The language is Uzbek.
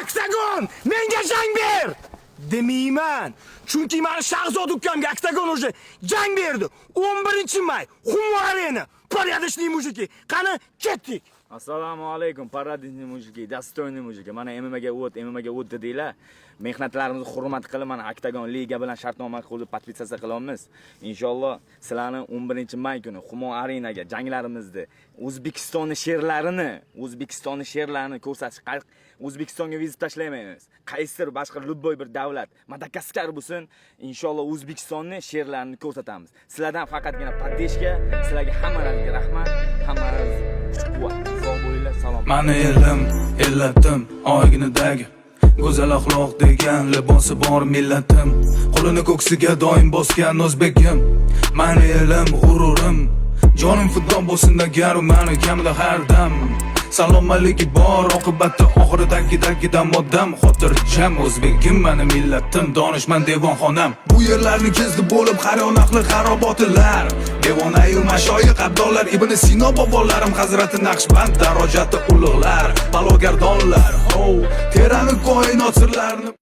Oktagon, menga jang ber demayman. Chunki mani Shahzod ukamga Oktagon уже jang berdi. 11-may, Humo Arena. Порядочные мужики. Qani, ketdik. Assalomu alaykum, парадный мужики, достойный мужики. Mana MMAga o't, MMAga o't dedinglar. Mehnatlarimizni hurmat qilib, mana Oktagon liga bilan shartnoma qilib, подписаться qilyapmiz. Inshaalloh sizlarni 11-may kuni Humo Arenaga janglarimizni, O'zbekistonni sherlarini ko'rsatish, O'zbekistonga вызов tashlaymiz. Qaysidir boshqa любой bir davlat, Madagaskar bo'lsin, inshaalloh O'zbekistonni sherlarini ko'rsatamiz. Sizlardan faqatgina поддержка, sizlarga hammalaringizga rahmat, hammalaringiz kuch-quvvat. Sog' bo'linglar, salom. Mani elim, illatim, oyginadagi go'zal axloq degan libosi bor millatim, qo'lini ko'ksiga doim bosgan o'zbegim. Mani elim, g'ururim, jonim fido bo'lsin agar mani kamida har dam salomaligi bor, oqibatda oxiridagi odam xotirjam. O'zbegim, mani millatim, donishmand devonxonam. Bu yerlarni kezdi bo'lib har yon ahli xarobotilar, devonayu mashoyix, abdollar, Ibn Sino bobolarim, Hazrati Naqshband darojati ulug'lar, balogardonlar, oh, terani koinot sirlarini.